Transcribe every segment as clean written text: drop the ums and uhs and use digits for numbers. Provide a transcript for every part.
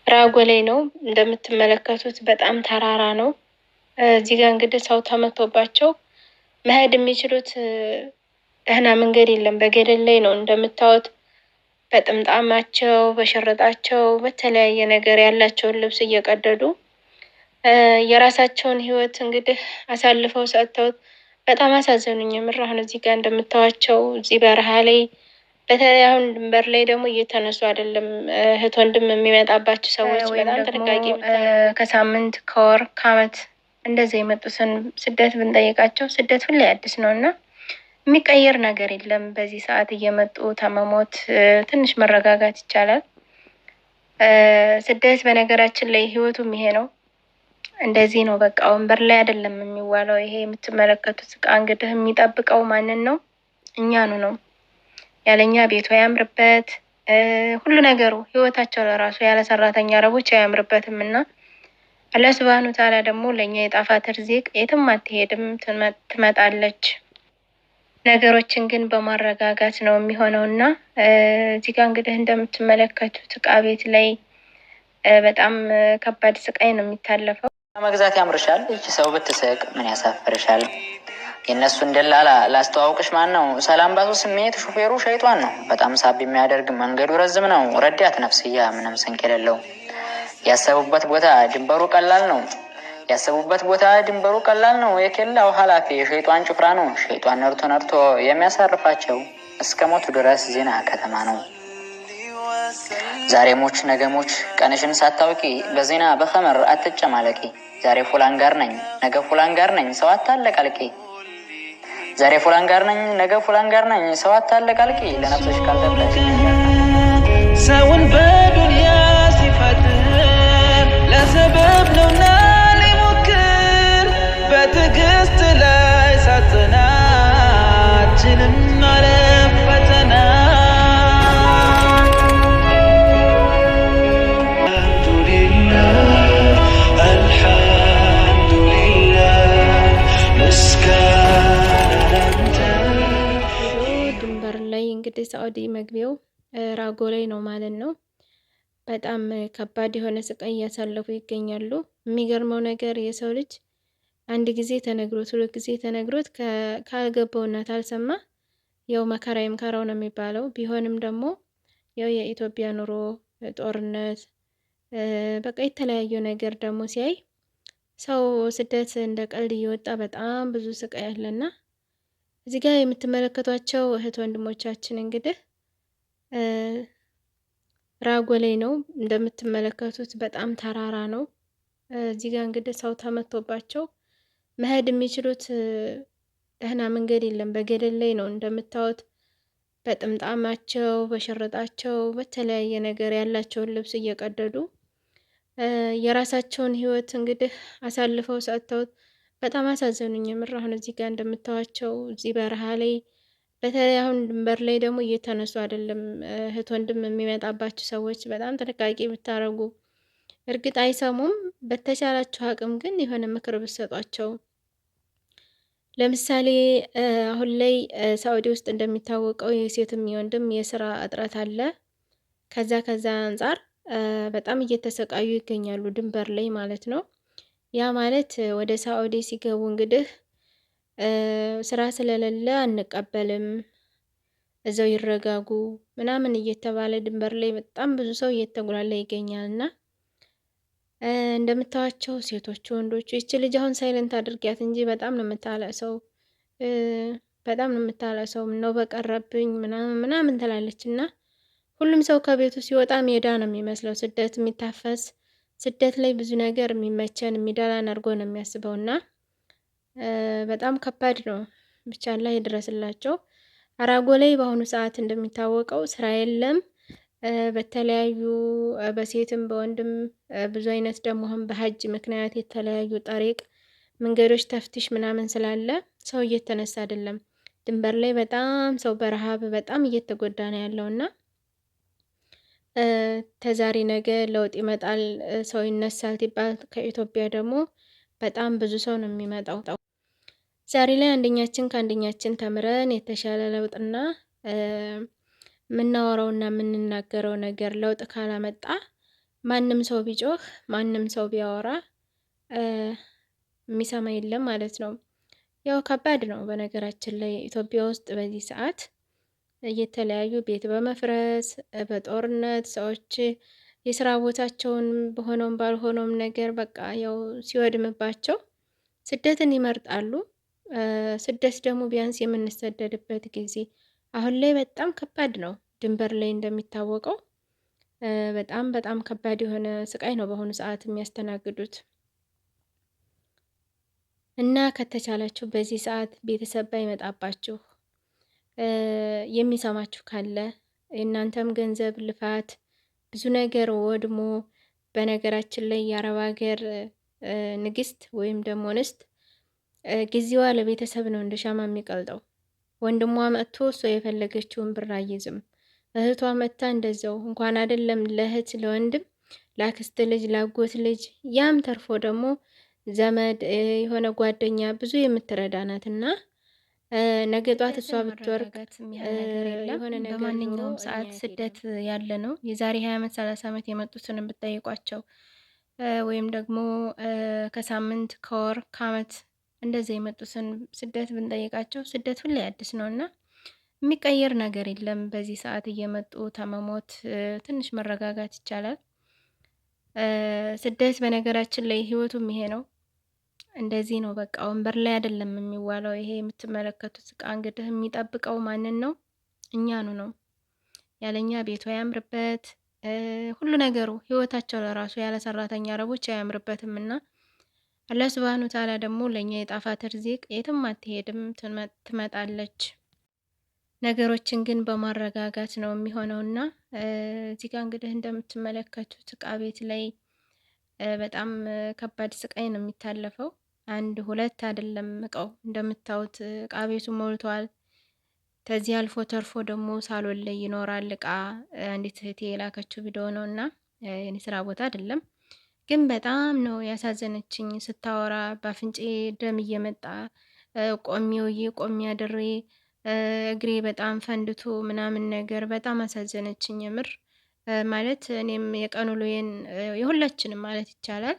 ራጎ ላይ ነው እንደምትመለከቱት፣ በጣም ተራራ ነው። እዚህ ጋር እንግዲህ ሰው ተመቶባቸው መሄድ የሚችሉት ደህና መንገድ የለም። በገደል ላይ ነው እንደምታዩት። በጥምጣማቸው በሽርጣቸው በተለያየ ነገር ያላቸውን ልብስ እየቀደዱ የራሳቸውን ሕይወት እንግዲህ አሳልፈው ሰጥተውት በጣም አሳዘኑኝ። የምር አሁን እዚህ ጋር እንደምታዋቸው እዚህ በረሃ ላይ በተለይ አሁን ድንበር ላይ ደግሞ እየተነሱ አይደለም እህት ወንድም የሚመጣባቸው ሰዎች በጣም ጥንቃቄ ከሳምንት ከወር ከአመት እንደዚህ የመጡትን ስደት ብንጠይቃቸው ስደት ሁሌ አዲስ ነው እና የሚቀየር ነገር የለም። በዚህ ሰዓት እየመጡ ተመሞት ትንሽ መረጋጋት ይቻላል። ስደት በነገራችን ላይ ህይወቱም ይሄ ነው። እንደዚህ ነው በቃ ወንበር ላይ አይደለም የሚዋለው። ይሄ የምትመለከቱት እቃ እንግዲህ የሚጠብቀው ማንን ነው? እኛኑ ነው። ያለኛ ቤቱ አያምርበት፣ ሁሉ ነገሩ ህይወታቸው ለራሱ ያለ ሰራተኛ አረቦች አያምርበትም። እና አላህ ሱብሃነሁ ወተዓላ ደግሞ ለእኛ የጣፋት ርዚቅ የትም አትሄድም፣ ትመጣለች። ነገሮችን ግን በማረጋጋት ነው የሚሆነው። እና እዚህ ጋር እንግዲህ እንደምትመለከቱት እቃ ቤት ላይ በጣም ከባድ ስቃይ ነው የሚታለፈው። መግዛት ያምርሻል። ይቺ ሰው ብትስቅ ምን ያሳፍርሻል? የእነሱን ደላላ ላስተዋውቅሽ ማን ነው? ሰላም ባሱ ስሜት ሹፌሩ ሸይጧን ነው። በጣም ሳብ የሚያደርግ መንገዱ ረዝም ነው። ረዳት ነፍስያ ምንም ስንቅ የሌለው ያሰቡበት ቦታ ድንበሩ ቀላል ነው። ያሰቡበት ቦታ ድንበሩ ቀላል ነው። የኬላው ኃላፊ የሸይጧን ጭፍራ ነው። ሸይጧን ነርቶ ነርቶ የሚያሳርፋቸው እስከ ሞቱ ድረስ ዜና ከተማ ነው። ዛሬ ሞች ነገ ሞች ቀንሽን ሳታውቂ በዜና በኸመር አትጨማለቂ። ዛሬ ፉላን ጋር ነኝ ነገ ፉላን ጋር ነኝ ሰው አታለቃልቂ። ዛሬ ፉላን ጋር ነኝ ነገ ፉላን ጋር ነኝ ሰው አታለቃልቂ። ለነፍስሽ ካልጠበቅሽ ሰውን በዱንያ ሲፈጥር ለሰበብ ነውና ሊሞክር በትዕግስት ላይ ሳጽና ችንም ማለፍ ፈተና። አልሐምዱሊላህ ምስጋና ላንተ። ድንበር ላይ እንግዲህ ሳዑዲ መግቢያው ራጎ ላይ ነው ማለት ነው። በጣም ከባድ የሆነ ስቃይ እያሳለፉ ይገኛሉ። የሚገርመው ነገር የሰው ልጅ አንድ ጊዜ ተነግሮት ሁለት ጊዜ ተነግሮት ካልገባውና ታልሰማ ያው መከራ ይምከራው ነው የሚባለው። ቢሆንም ደግሞ ያው የኢትዮጵያ ኑሮ ጦርነት፣ በቃ የተለያዩ ነገር ደግሞ ሲያይ ሰው ስደት እንደ ቀልድ እየወጣ በጣም ብዙ ስቃይ አለና እዚህ ጋር የምትመለከቷቸው እህት ወንድሞቻችን እንግዲህ ራጎ ላይ ነው እንደምትመለከቱት፣ በጣም ተራራ ነው። እዚህ ጋር እንግዲህ ሰው ተመቶባቸው መሄድ የሚችሉት ደህና መንገድ የለም። በገደል ላይ ነው እንደምታዩት። በጥምጣማቸው በሽርጣቸው በተለያየ ነገር ያላቸውን ልብስ እየቀደዱ የራሳቸውን ሕይወት እንግዲህ አሳልፈው ሰጥተውት በጣም አሳዘኑኝ። የምር አሁን እዚህ ጋር እንደምታዋቸው እዚህ በረሃ ላይ በተለይ አሁን ድንበር ላይ ደግሞ እየተነሱ አይደለም እህት ወንድም የሚመጣባቸው ሰዎች በጣም ጥንቃቄ ብታደርጉ። እርግጥ አይሰሙም። በተቻላቸው አቅም ግን የሆነ ምክር ብትሰጧቸው። ለምሳሌ አሁን ላይ ሳኡዲ ውስጥ እንደሚታወቀው የሴትም የወንድም የስራ እጥረት አለ። ከዛ አንጻር በጣም እየተሰቃዩ ይገኛሉ ድንበር ላይ ማለት ነው። ያ ማለት ወደ ሳኡዲ ሲገቡ እንግዲህ ስራ ስለሌለ አንቀበልም፣ እዛው ይረጋጉ ምናምን እየተባለ ድንበር ላይ በጣም ብዙ ሰው እየተጉላላ ይገኛል። እና እንደምታዋቸው ሴቶቹ፣ ወንዶቹ ይቺ ልጅ አሁን silent አድርጊያት እንጂ በጣም ነው የምታለቅሰው፣ በጣም ነው የምታለቅሰው። ምነው በቀረብኝ ምናምን ምናምን ትላለች። እና ሁሉም ሰው ከቤቱ ሲወጣ ሜዳ ነው የሚመስለው። ስደት የሚታፈስ ስደት ላይ ብዙ ነገር የሚመቸን የሚደላን አድርጎ ነው የሚያስበው እና በጣም ከባድ ነው። ብቻ አላህ ይድረስላቸው። አራጎ ላይ በአሁኑ ሰዓት እንደሚታወቀው ስራ የለም። በተለያዩ በሴትም በወንድም ብዙ አይነት ደግሞ አሁን በሀጅ ምክንያት የተለያዩ ጠሪቅ መንገዶች ተፍቲሽ ምናምን ስላለ ሰው እየተነሳ አይደለም። ድንበር ላይ በጣም ሰው በረሃብ በጣም እየተጎዳ ነው ያለው እና ተዛሬ ነገ ለውጥ ይመጣል ሰው ይነሳል ሲባል ከኢትዮጵያ ደግሞ በጣም ብዙ ሰው ነው የሚመጣው። ዛሬ ላይ አንደኛችን ከአንደኛችን ተምረን የተሻለ ለውጥና የምናወራውና የምንናገረው ነገር ለውጥ ካላመጣ ማንም ሰው ቢጮህ ማንም ሰው ቢያወራ የሚሰማ የለም ማለት ነው። ያው ከባድ ነው። በነገራችን ላይ ኢትዮጵያ ውስጥ በዚህ ሰዓት የተለያዩ ቤት በመፍረስ በጦርነት ሰዎች የስራ ቦታቸውን በሆነውም ባልሆነውም ነገር በቃ ያው ሲወድምባቸው ስደትን ይመርጣሉ። ስደት ደግሞ ቢያንስ የምንሰደድበት ጊዜ አሁን ላይ በጣም ከባድ ነው። ድንበር ላይ እንደሚታወቀው በጣም በጣም ከባድ የሆነ ስቃይ ነው በአሁኑ ሰዓት የሚያስተናግዱት። እና ከተቻላችሁ በዚህ ሰዓት ቤተሰብ ባይመጣባችሁ የሚሰማችሁ ካለ የእናንተም ገንዘብ ልፋት ብዙ ነገር ወድሞ፣ በነገራችን ላይ የአረብ ሀገር ንግስት ወይም ደግሞ ንስት ጊዜዋ ለቤተሰብ ነው እንደ ሻማ የሚቀልጠው። ወንድሟ መጥቶ እሷ የፈለገችውን ብር አይዝም። እህቷ መጥታ እንደዛው እንኳን አይደለም ለእህት ለወንድም፣ ለአክስት ልጅ፣ ለአጎት ልጅ ያም ተርፎ ደግሞ ዘመድ የሆነ ጓደኛ ብዙ የምትረዳ ናት እና ነገ ጧት እሷ ብትወርቅ የሆነ ነገር በማንኛውም ሰዓት ስደት ያለ ነው። የዛሬ 20 ዓመት 30 ዓመት የመጡትን ብትጠይቋቸው ወይም ደግሞ ከሳምንት ከወር ከአመት እንደዚህ የመጡትን ስደት ብንጠይቃቸው ስደት ሁሌ አዲስ ነው እና የሚቀየር ነገር የለም። በዚህ ሰዓት እየመጡ ተመሞት ትንሽ መረጋጋት ይቻላል። ስደት በነገራችን ላይ ህይወቱም ይሄ ነው። እንደዚህ ነው በቃ ወንበር ላይ አይደለም የሚዋለው። ይሄ የምትመለከቱት እቃ እንግዲህ የሚጠብቀው ማንን ነው? እኛኑ ነው። ያለኛ ቤቱ አያምርበት፣ ሁሉ ነገሩ ህይወታቸው ለራሱ ያለ ሰራተኛ አረቦች አያምርበትም። እና አላህ ሱብሃነሁ ወተዓላ ደግሞ ለእኛ የጣፋት ርዚቅ የትም አትሄድም፣ ትመጣለች። ነገሮችን ግን በማረጋጋት ነው የሚሆነውና እዚህ ጋር እንግዲህ እንደምትመለከቱት እቃ ቤት ላይ በጣም ከባድ ስቃይ ነው የሚታለፈው። አንድ ሁለት አይደለም እቃው እንደምታዩት እቃ ቤቱ ሞልቷል። ከዚህ አልፎ ተርፎ ደግሞ ሳሎን ላይ ይኖራል እቃ። አንዲት እህቴ የላከችው ቪዲዮ ነው እና የኔ ስራ ቦታ አይደለም ግን በጣም ነው ያሳዘነችኝ ስታወራ፣ በአፍንጬ ደም እየመጣ ቆሜ ውዬ ቆሜ አድሬ እግሬ በጣም ፈንድቶ ምናምን ነገር በጣም አሳዘነችኝ። የምር ማለት እኔም የቀን ውሎዬን የሁላችንም ማለት ይቻላል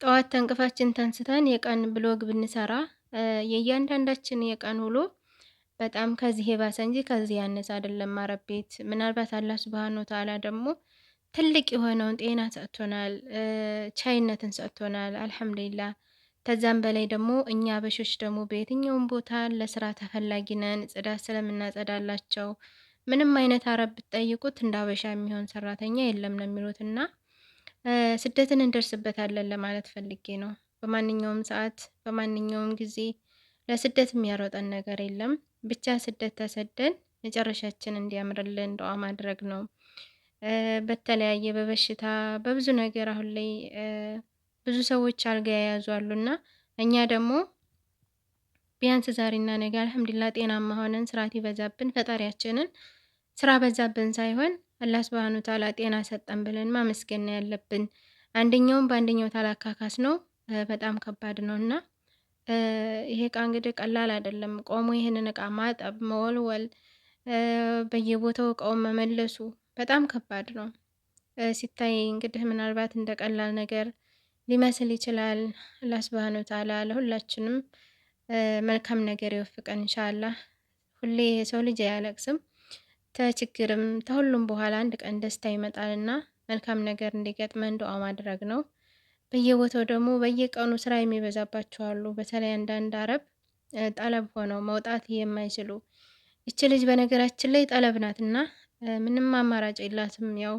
ጠዋት ተንቅፋችን ተንስተን የቀን ብሎግ ብንሰራ የእያንዳንዳችን የቀን ውሎ በጣም ከዚህ የባሰ እንጂ ከዚህ ያነሰ አይደለም። አረብ ቤት ምናልባት አላህ ሱብሃነሁ ወተዓላ ደግሞ ትልቅ የሆነውን ጤና ሰጥቶናል፣ ቻይነትን ሰጥቶናል። አልሐምዱሊላህ። ከዛም በላይ ደግሞ እኛ አበሾች ደግሞ በየትኛውም ቦታ ለስራ ተፈላጊ ነን። ጽዳት ስለምናጸዳላቸው ምንም አይነት አረብ ብትጠይቁት እንደ አበሻ የሚሆን ሰራተኛ የለም ነው የሚሉት። እና ስደትን እንደርስበታለን ለማለት ፈልጌ ነው። በማንኛውም ሰዓት በማንኛውም ጊዜ ለስደት የሚያሮጠን ነገር የለም። ብቻ ስደት ተሰደን መጨረሻችን እንዲያምርልን ዱዓ ማድረግ ነው። በተለያየ በበሽታ በብዙ ነገር አሁን ላይ ብዙ ሰዎች አልጋ የያዙ አሉና እኛ ደግሞ ቢያንስ ዛሬና ነገ አልሐምዱሊላህ ጤናማ ሆነን ስርዓት ይበዛብን ፈጣሪያችንን ስራ በዛብን ሳይሆን አላህ ሱብሃነሁ ወተዓላ ጤና ሰጠን ብለን ማመስገን ነው ያለብን። አንደኛውም በአንደኛው ታላካካስ ነው በጣም ከባድ ነው እና ይሄ እቃ እንግዲህ ቀላል አይደለም። ቆሞ ይህንን እቃ ማጠብ፣ መወልወል፣ በየቦታው እቃውን መመለሱ በጣም ከባድ ነው። ሲታይ እንግዲህ ምናልባት እንደ ቀላል ነገር ሊመስል ይችላል። አላህ ሱብሃነሁ ወተዓላ ለሁላችንም መልካም ነገር ይወፍቀን ኢንሻአላህ። ሁሌ የሰው ልጅ አያለቅስም። ተችግርም ተሁሉም በኋላ አንድ ቀን ደስታ ይመጣልና መልካም ነገር እንዲገጥመን ዱዓ ማድረግ ነው። በየቦታው ደግሞ በየቀኑ ስራ የሚበዛባቸው አሉ። በተለይ አንዳንድ አረብ ጠለብ ሆነው መውጣት የማይችሉ ይቺ ልጅ በነገራችን ላይ ጠለብ ናትና ምንም አማራጭ የላትም። ያው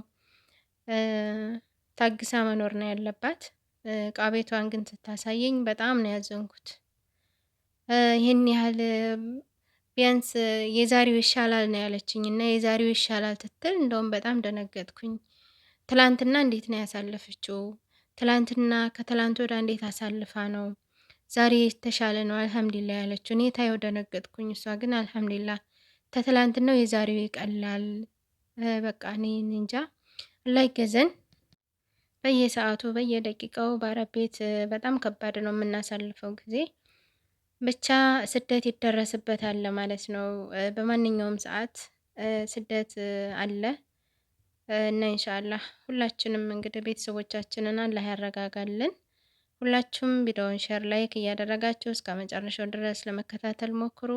ታግሳ መኖር ነው ያለባት። እቃ ቤቷን ግን ስታሳየኝ በጣም ነው ያዘንኩት። ይህን ያህል ቢያንስ የዛሬው ይሻላል ነው ያለችኝ እና የዛሬው ይሻላል ትትል እንደውም በጣም ደነገጥኩኝ። ትላንትና እንዴት ነው ያሳለፈችው? ትላንትና ከትላንት ወዲያ እንዴት አሳልፋ ነው ዛሬ የተሻለ ነው አልሐምዱሊላህ ያለችው? እኔ ታየው ደነገጥኩኝ። እሷ ግን አልሐምዱሊላህ ተትላንትናው የዛሬው ይቀላል። በቃ እኔ እንጃ አላህ ይገዘን። በየሰዓቱ በየደቂቃው በአረብ ቤት በጣም ከባድ ነው የምናሳልፈው ጊዜ። ብቻ ስደት ይደረስበታል ማለት ነው። በማንኛውም ሰዓት ስደት አለ። እና ኢንሻአላህ ሁላችንም እንግዲህ ቤተሰቦቻችንን አላህ ያረጋጋልን። ሁላችሁም ቪዲዮውን share፣ like እያደረጋችሁ እስከ መጨረሻው ድረስ ለመከታተል ሞክሩ።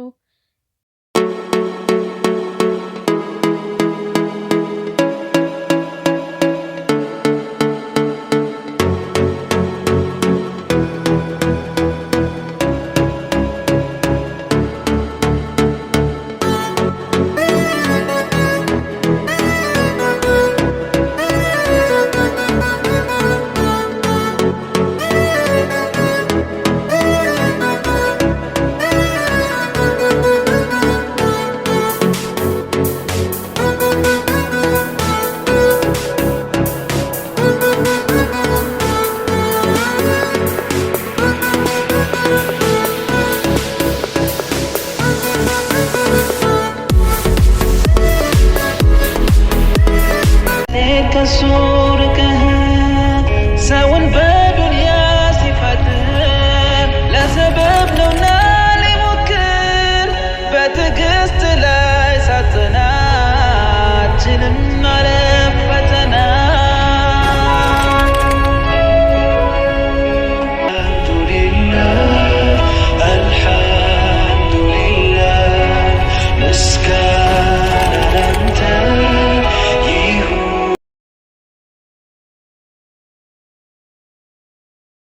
ከሱ